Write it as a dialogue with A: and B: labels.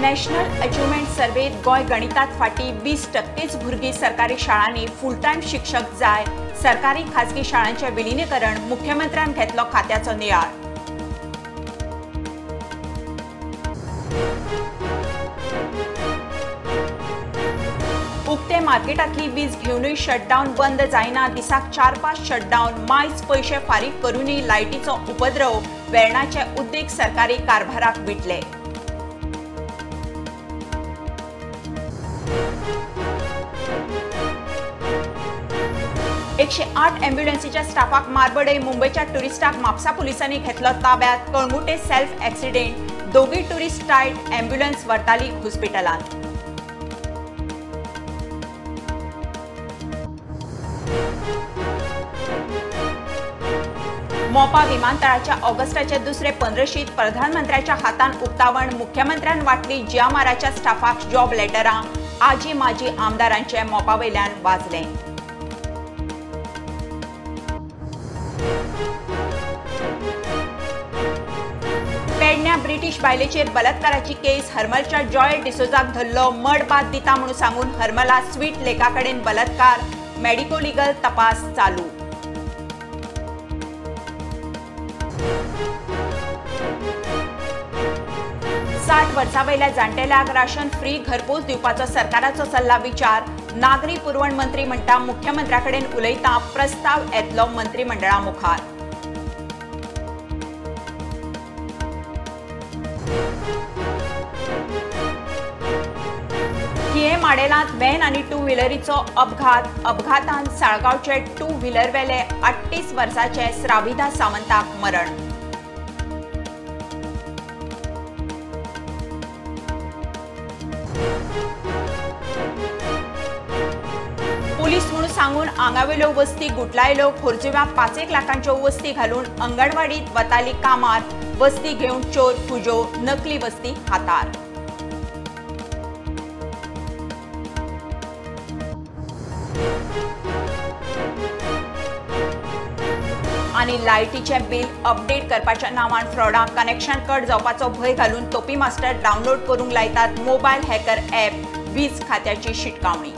A: National achievement सर्वेत Goa गणितात फाटी 20% भुरगीं सरकारी शाळांनी फुल टायम शिक्षक जाय. सरकारी खाजगी शाळांचें विलिनीकरण मुख्यमंत्र्यान घेतलो खात्याचो नियाळ. उक्ते मार्केटांतली वीज घेवनूय शटडावन बंद जायना. दिसाक 4-5 शटडावन. मायज पयशे फारीक करूनय लायटीचो उपद्रव. वेर्णाचे उद्देग सरकारी कारभाराक विटले. एकशे 8 ॲम्ब्युलन्सीच्या स्टाफाक मारबडय. मुंबयच्या टुरिस्टाक म्हापसा पुलिसांनी घेतलो ताब्यात. Calangute self accident. दोगी टुरिस्ट टायट. ॲम्ब्युलन्स व्हरताली हॉस्पिटलांत. मोपा विमानतळाच्या ऑगस्टाच्या दुसरे 15शीत प्रधानमंत्र्याच्या हातान उक्तावण. मुख्यमंत्र्यान वाटली जीएमआराच्या स्टाफाक जॉब लेटरां. आजी माजी आमदारांचे मोपा वयल्यान वाजलें. पेडण्या ब्रिटीश बायलेचेर बलात्काराची केस. हरमलच्या जॉय डिसोजाक धरलो. मड बाद दिता म्हणून सांगून हरमला स्वीट लेका कडेन बलात्कार. मेडिको लिगल तपास चालू. साठ वर्सां वयल्या जाण्टेल्याक राशन फ्री घरपोच दिवपाचो सरकाराचो सल्ला विचार. नागरी पुरवण मंत्री म्हणटा मुख्यमंत्र्या कडेन उलयता. प्रस्ताव येतलो मंत्रिमंडळा मुखार. थिये माडेलांत व्हॅन आनी टू व्हिलरीचो अपघात. अपघातान साळगांवचे टू व्हिलर वेले 38 वर्सांचे श्राविदा सावंताक मरण. पुलीस म्हणून सांगून आंगावेल्यो वस्ती गुटलायल्यो. खोर्जुव्या 5-1 लाखांच्यो वस्ती घालून अंगणवाडीत वताली कामार. वस्ती घेवन चोर फुजो. नकली वस्ती हातार. आनी लायटीचें बिल अपडेट करपाच्या नांवान फ्रॉडाक कनेक्शन कट जावपाचो भंय घालून तोपी मास्टर डावनलोड करूंक लायतात मोबायल हॅकर ॲप. वीज खात्याची शिटकावणी.